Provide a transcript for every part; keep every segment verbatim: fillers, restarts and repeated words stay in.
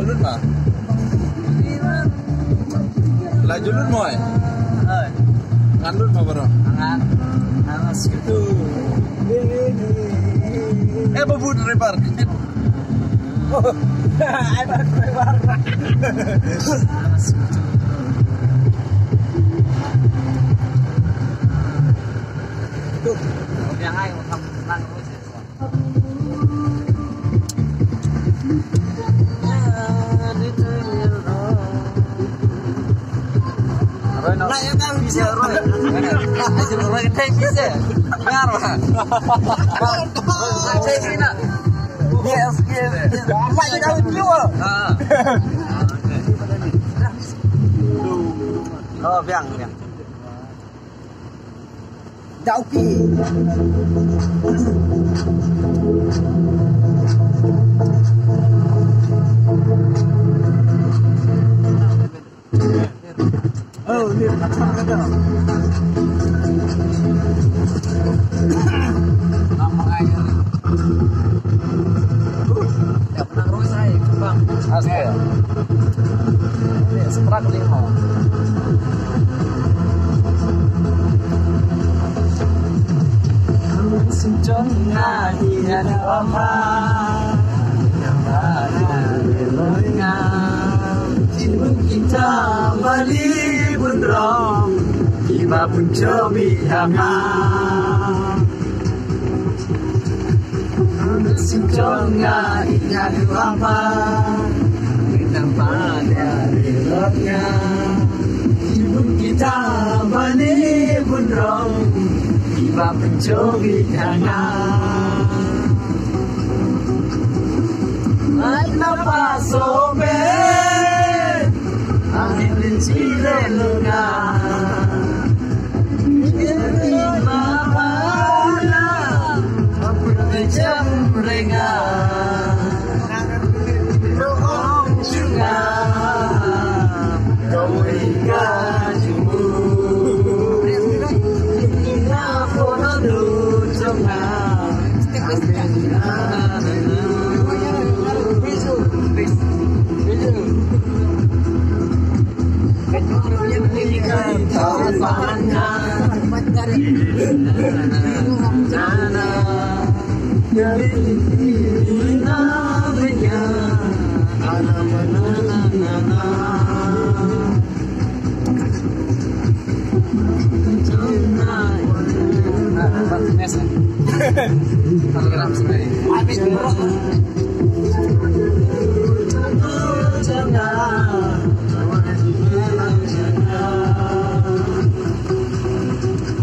Lut ma. La ju lut mo ai. Ngan lut ma baroh. Ngan. Ngan situ. Eh, babu driver. Oh, ai ba driver. Tu. Yang ai. Oh, biang, biang. Dauki. Oh, ni macam kata. Aste. Ni seberak lima.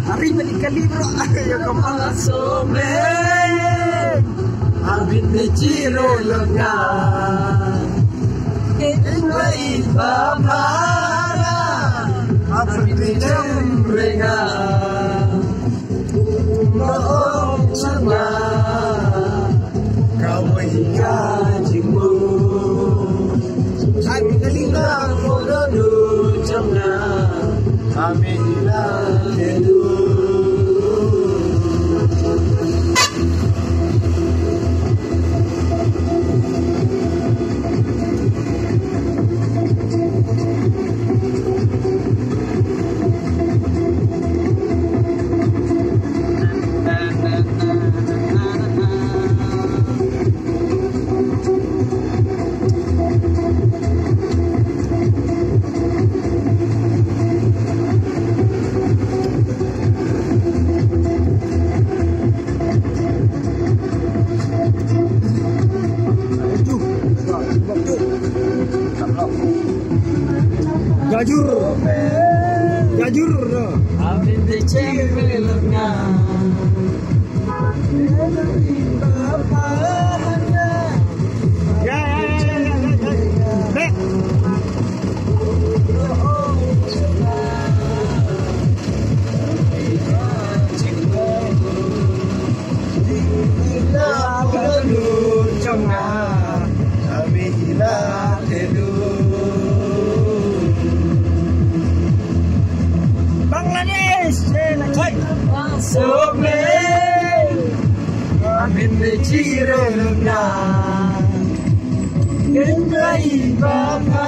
Hari balik kali, bro. Ya, kemana? Abin de chiro loga. Ibai babara. Abin de jam rega. Maong chama. Kawai ka jingmu. Abin de lima kono du chama. Amin. Gajur. Gajur. Ya, ya, ya, ya, ya, ya. Dek. Bangladesh, eh, na chai. Amin de chiro na. Video Bangla.